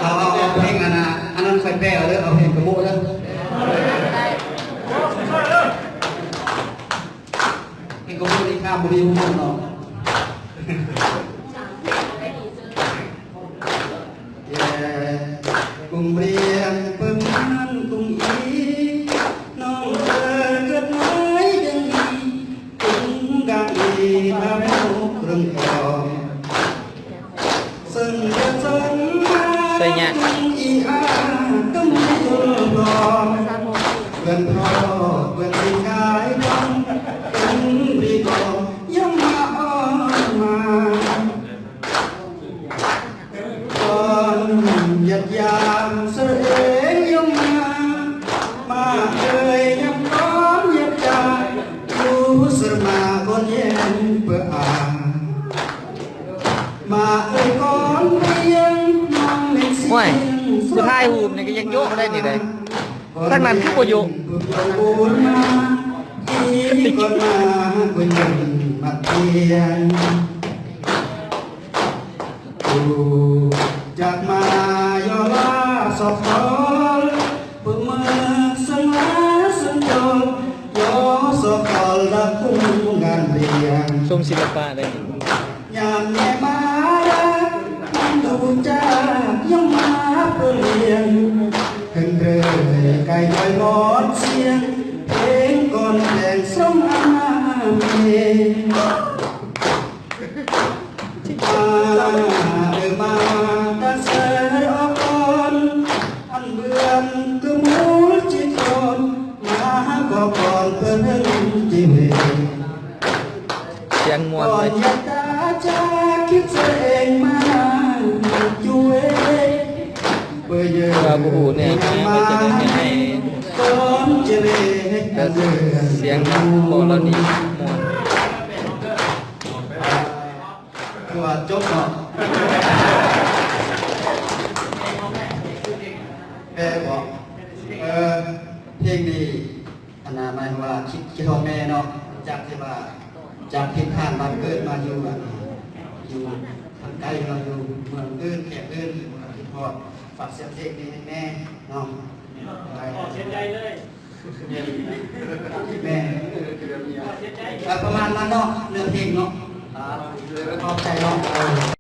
ເອົາ ເອົາ ເອົາເພງອັນນ່າ ອັນນັ້ນຂ້ອຍແປເດີ ເອົາເພງກະໂມເດີ ເພງກະໂມນີ້ຂ້າມບໍ່ມີຮູ້ເນາະ. ໃສ່ຍາກ. ໂອ້ຍ ຜູ້ຖ່າຍຮູບນີ້ກະຍັງໂຍະໄດ້ນີ້ເດ້ ທາງນັ້ນຄືບໍ່ໂຍະ. ຊົມສິລະປະໄດ້. ສຽງມ່ວນເວີຍ. ວ່າບໍ່ຮູ້ແນວມາວ່າຈະໄດ້ແນວໃດ ແຕ່ສຽງພໍ່ລາວນີ້ມ່ວນ. ຄືວ່າຈົບເນາະ ແປເບາະ ເອີ ເພງນີ້ ອັນນ່າ ໝາຍຄວາມວ່າຄິດ ຄິດຮອດແມ່ເນາະ ຈາກທີ່ວ່າ ຈາກຖິ່ນຖານບ້ານເກີດມາຢູ່ ອັນ ຢູ່ທາງໃກ້ເນາະ ຢູ່ເມືອງອື່ນ ແຂວງອື່ນ ຄິດຮອດ ຝາກສຽງເພງນີ້ໃຫ້ແມ່ເນາະ ອອກສຽງໃດເລີຍ ແມ່ ອອກສຽງໃດ ກະປະມານນັ້ນເນາະ ເນື້ອເພງເນາະ. ຂອບໃຈເນາະ.